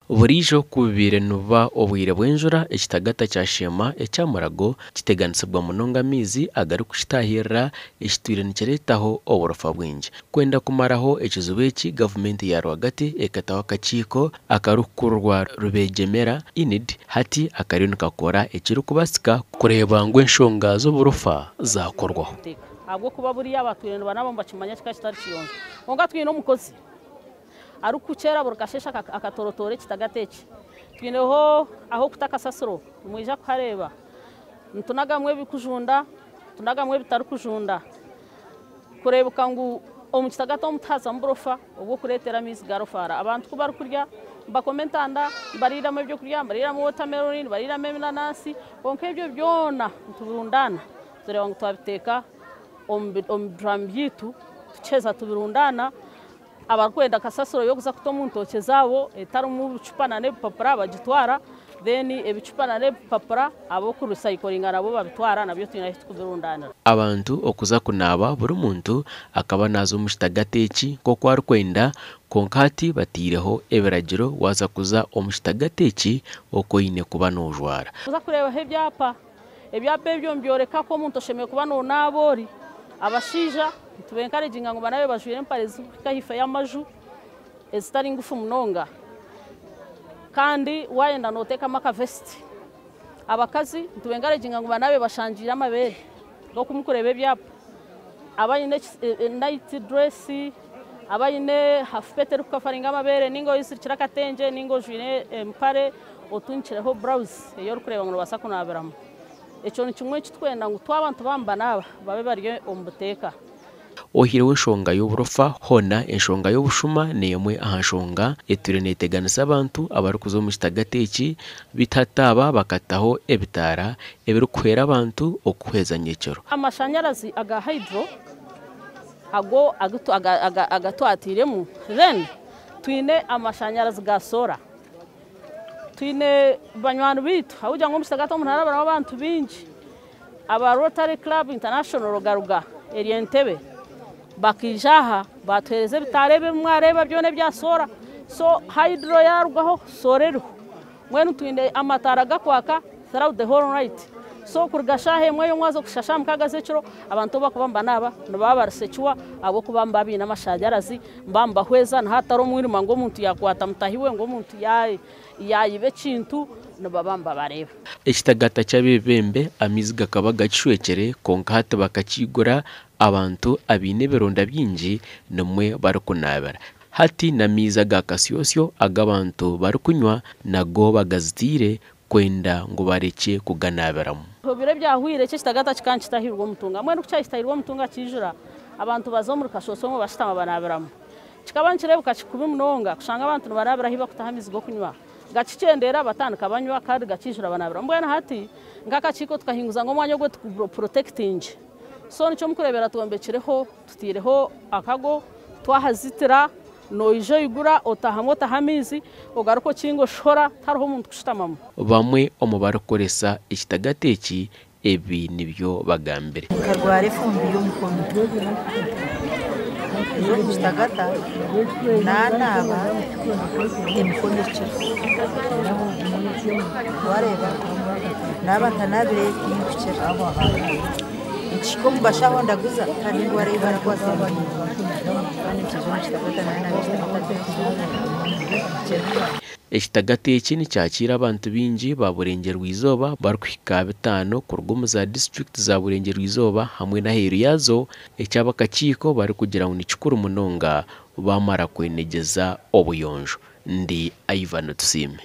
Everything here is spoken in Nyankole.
Buriijo ku bubaire nibuba obwire bw'enjura, ekitagata kya Sheema ekya Murago kiteganisibwa munonga amaizi agarikukitaahirira ekitwire nikireetaho oburofa bwingi. Kwenda kumaraho ekizibu eki, gavumenti ya rwagati ekataho akakiiko akarikukururwa Rubegyemera Enid hati akariyo nikakora ekirikubaasika kureeba ngu enshonga z'oburofa zaakorwaho. Ahabw'okuba buriya abatwire nibanaba nibakimanya kikaba kitari kiyonjo. Kwonka twine omukozi arikukyera buri kasheeshe akatorotoora ekitagata eki. Twineho ah'okuta kasasiro, nimwija kuhareeba. Nitunagamu ebirikujunda, tunagamu ebitarikujunda kureebeka ngu omu kitagata omu tihazamu burofa obw'okureetera amaizi garofaara. Abantu ku barikurya nibakoma entanda, nibariiramu ebyokurya, nibariiramu wotameloni, nibariiramu enanansi, kwonka ebyo byona nitubirundaana tureeba ngu twabiteeka omu biduramu byaitu tukiheza tubirundaana. Abarikwenda kasasiro y'okuza kuta omu ntookye zaabo etarimu bicupa n'ebipapura bagitwara, then ebicupa n'ebipapura ab'okurisayikoringa nabo babitwara nabyo twine ahu turikubirundaanira. Abantu okuza kunaaba buri muntu akaba naaza omu kitagata eki nk'oku arikwenda kwonka hati bataireho ebiragiro waaza kuza omu kitagata eki oku oine kuba noojwara. Kuza kureebaho ebyapa, ebyapa ebyo nibyoreka ku omuntu oshemereire kuba noonaaba ori. Abashaija nitubenkareginga ngu banabe bajwaire empare zirikuhika ahaifo y'amaju ezitari ngufu munonga kandi waayenda nooteekamu akavesiti. Abakazi nitubenkareginga ngu banabe bashangiire amabeere nk'oku murikureeba ebyapa. Abaine nayiti duresi, abaine hafupeti erikukafaringa amabeere ninga oyezirikire akatengye ninga ojwaire empare otungikireho burawuzi ei orikureeba ngu noobaasa kunaabiramu. Ekyo ni kimwe eki turikwenda ngu twaba nitubamba naaba babe bari omu buteeka. Oihireho enshonga y'oburofa hoona enshonga y'obushuma n'emwe aha nshonga etwire neeteganisa abantu abarikuza omu kitagata eki beitu hati aba bakataho ebitaara ebirikuhwera abantu okuhweza nyekiro. Amashanyarazi aga hydro ago agatwatiiremu then twine amashanyarazi ga solar. Twine banywani baitu ahabw'okugira ngu omu kitagata omu niharabiramu abantu baingi aba Rotary Club International Rugaruga eri Entebbe bakaija aha batuheereza ebitaara ebi mwareeba byona ebya solar. So hydro yaarugaho solar eriho. Mbwenu twine amataara gakwaka throughout the whole night. So kuruga shaaha emwe y'omwazyo kuhika shaaha 6 z'ekiro abantu obu barikuba nibanaaba nibaba bari secure ahabw'okuba nibaba baine amashanyarazi nibaba nibahweza nihatari omwirima ngu omuntu yaakwata mutahi we ngu omuntu yaayiba ekintu nibaba nibabareeba. Ekitagata ky'abebembe amaizi gakaba gakishwekire kwonka hati bakakiigura abantu abaine ebironda bingi nimwe barikunaabira. Hati n'amaizi aga kasyosyo ag'abantu barikunywa nago bagazitiire kwenda ngu barekye kuganaabiramu. Ebiro ebyahwire eki ekitagata kikaba nikitahirwa omutunga. Mbwenu ku kyakitahirwa omutunga kiijura abantu baza omuri kasyoosyo omwe bashutama banaabiramu. Kikaba nikireebeka kikubi munonga kushanga abantu nibanaabira ahu barikutaha amaizi g'okunywa. Gakikyendeera batandika banywa kandi gakiijura banaabiramu. Mbwenu hati nk'akakiiko tukahinguza ngu omwanya ogwo tuguprotectinge. So nikyo murikureebera twombekireho tutaireho akago twahazitira noija oigura otahamu otaha amaizi ogaruka okinga oshohora tihariho omuntu kushutamamu. Bamwe omu barikukoresa ekitagata eki ebi nibyo bagambire. Nkarwara efumbi y'omukono nza omu kitagata nanaaba emikono ekira. Wareeba naaba ntanaabire tinkukira. Nkihika omu bashaho ndaguza tihariho endwara ei barakwasa kandi nkiija omu kitagata nanaaba ekitagata nkira. Ekitagata eki nikyakiira abantu baingi ba Burengyerwa-izooba barikuhika 5 kuruga omu za disiturikiti za Burengyerwa-izooba hamwe n'aheeru yaazo eky'abakakiiko barikugira ngu ni kikuru munonga bamara kwenegyeza obuyonjo. Ndi Ivan Tusiime.